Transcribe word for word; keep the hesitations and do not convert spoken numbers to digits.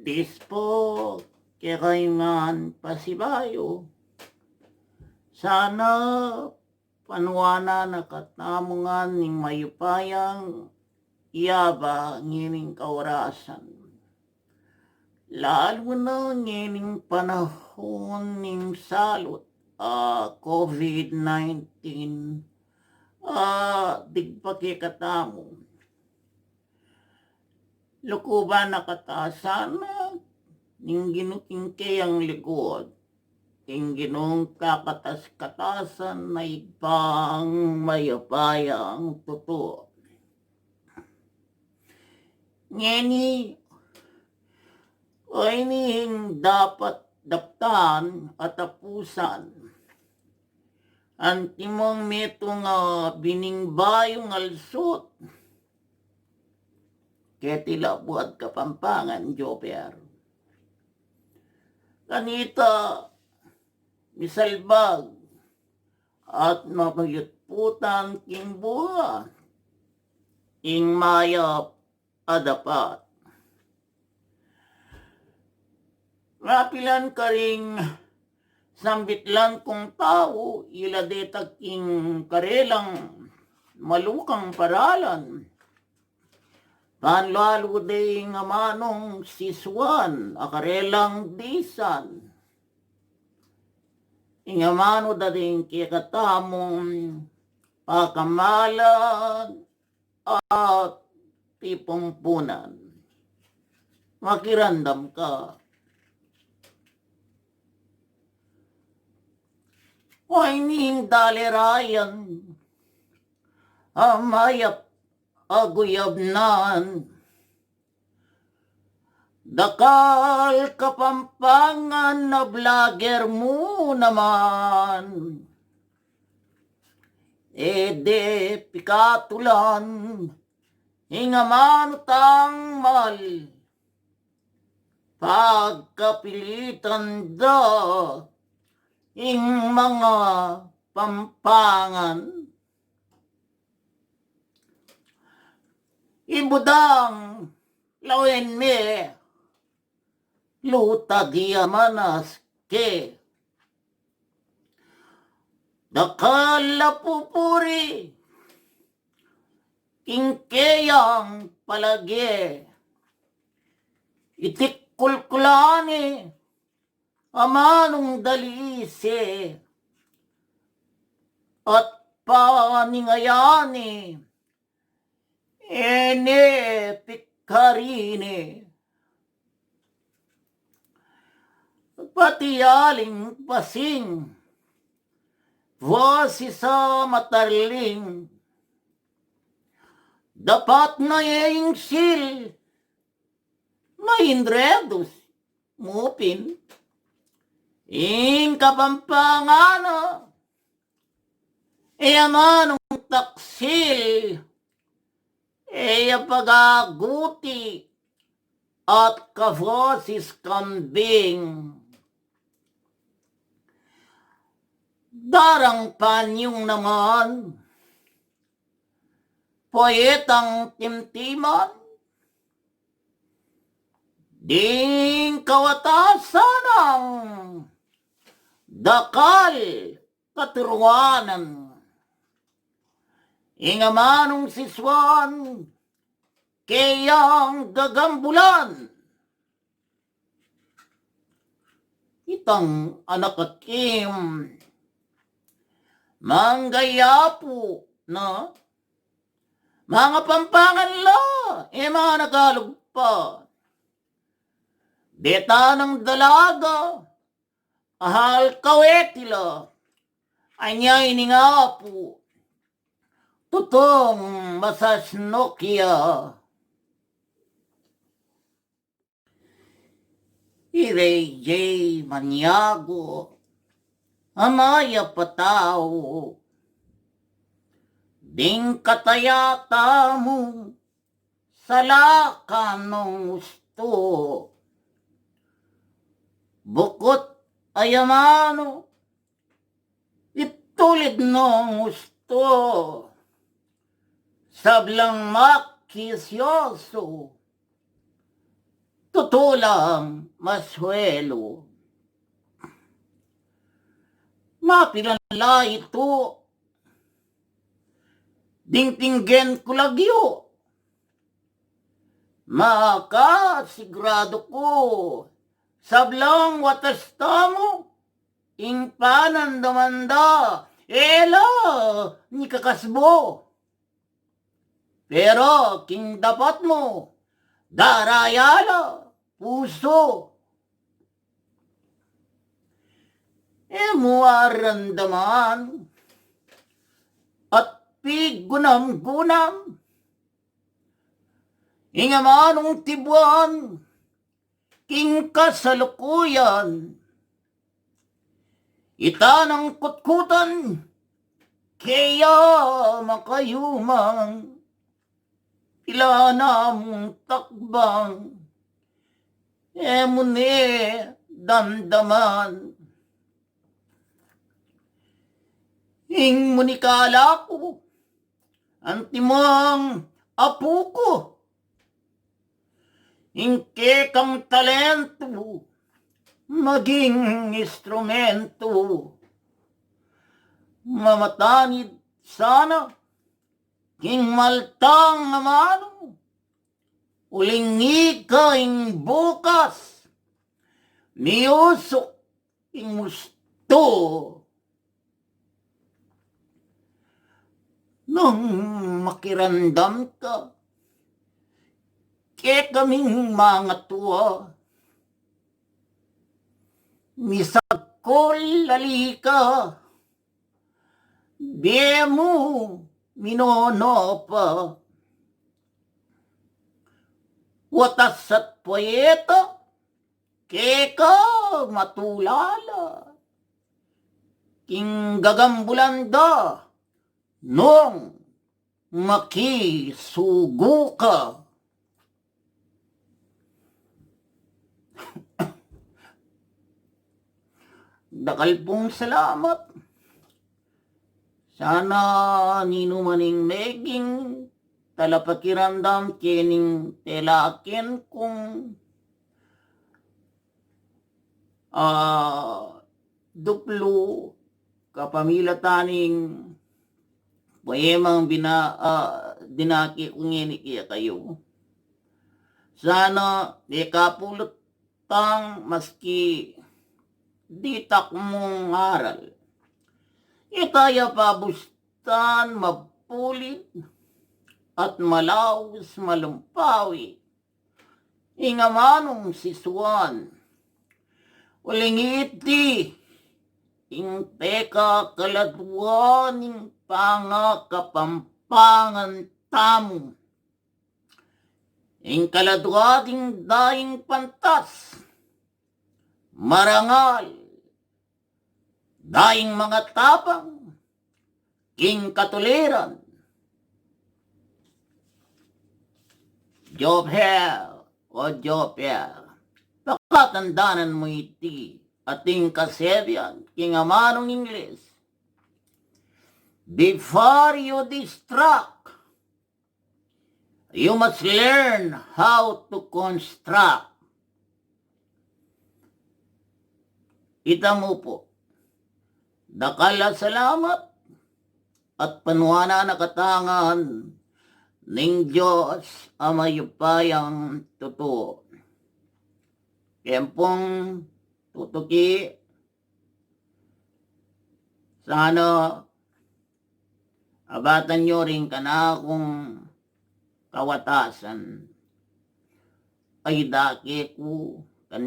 Dispo, kekayu ngan pasibayu. Sana panuanan na katamu ngan ning mayupayang yaba ngening kaorasan. Lalu na ngening panahun ning salut a COVID nineteen a digpa kekatamu. Lukuban na kata sana ning Ginu king keyang lugud, ing Ginung kakatas-katasan na Ibpang mayupayang tutu. Ngeni, o ini ing dapat daptan at tapusan. Antimong metung a bining bayung alsut keti la buat Kapampangan, Joper. Kanita misalbag at mamayutputan king bua ing mayap a dapat. Mapilan karing sambitlan kung tau, ila deta king karelang malukang paralan. Panlalu de ing amanung sisuan a karelang disan. Ing amanu da ding kekatamung pakamalan at pipumpunan. Makiramdam ka. O ining dalerayan a mayap a guyabnan. Dakal Kapampangan a vlogger mu naman. E de pikatulan ing amanu tang mal. Pagkapilitan da ing mga Pampangan. Ibudang lawen me luta di amanas ke. Dakal a pupuri king keyang palage. Itik kulkulani amanung dalise at paningayani ene pikarine. Pati aling pasing, vosis a matarling, dapat na ing sil, maindredus mupin, ing Kapampangan a e amanung taksil, e ya pagaguti at kavosis kambing. Darang panyung naman, poetang timtiman, ding kawatasan ang dakal katuruanan. Ing amanung sisuan, keyang gagambulan. Itang anak atim, manggayapu na, mga Pampangan la, e managalupa. Deta nang dalaga, ahal kaweti la, anya ini nga pu, tutung masasnuk ya. I Rey J Maniago, amaya patau, ding katayata mu, salakan nung ustu. Bukut ayamanu, itulid nung ustu. Sablang makisyosu, tulang masuelu. Mapilan la itu, dingtinggen ku lagyu. Makasiguradu ku, sablang watas tamu, ing panandaman da, e la ni kakasbu. Pero king dapat mu, daraya la, pusu. E mu arandaman at pigunam-gunam ing amanung tibuan king kasalukuyan. Ita nang kutkutan, kaya makayumang pila namung takbang, e mu ne damdaman. Ing mu ni kalaku, antimong apu ku, ing kekang talentu maging instrumentu. Mamatanid sana king maltang amanu, uling ika ing bukas, miusuk ing ustu. Nung makiramdam ka, kekaming mangatua, misagkul lali ka, bie mu minono pa. Watas at puweta, keka matulala king gagambulan da nung makisugu ka. Dakal pung salamat. Sana ninu man ing meging talapakiramdam kening telaken kung, ah, duplu kapamilatan ning poemang bina-, ah, dinake ku ngeni kekayu. Sana e kapulutang maski ditak mung aral. Ita ya pabustan mapulid at malaus malumpawi ing amanung sisuan. Uling iti ing pekakaladuan ning pangakapampangan tamu. Ing kaladuan ding daing pantas, marangal, daing mangatapang king katuliran. Job hell o Job hell. Pakatandanan mu iti ating kasebian king amanung Ingles. Before you destruct, you must learn how to construct. Ita mu pu, dakal a salamat at panuanan na katangan ning Dios a mayupayang tutu. Kempong tutuki, sana abatan yu ring kanakung kawatasan. Ay dake ku,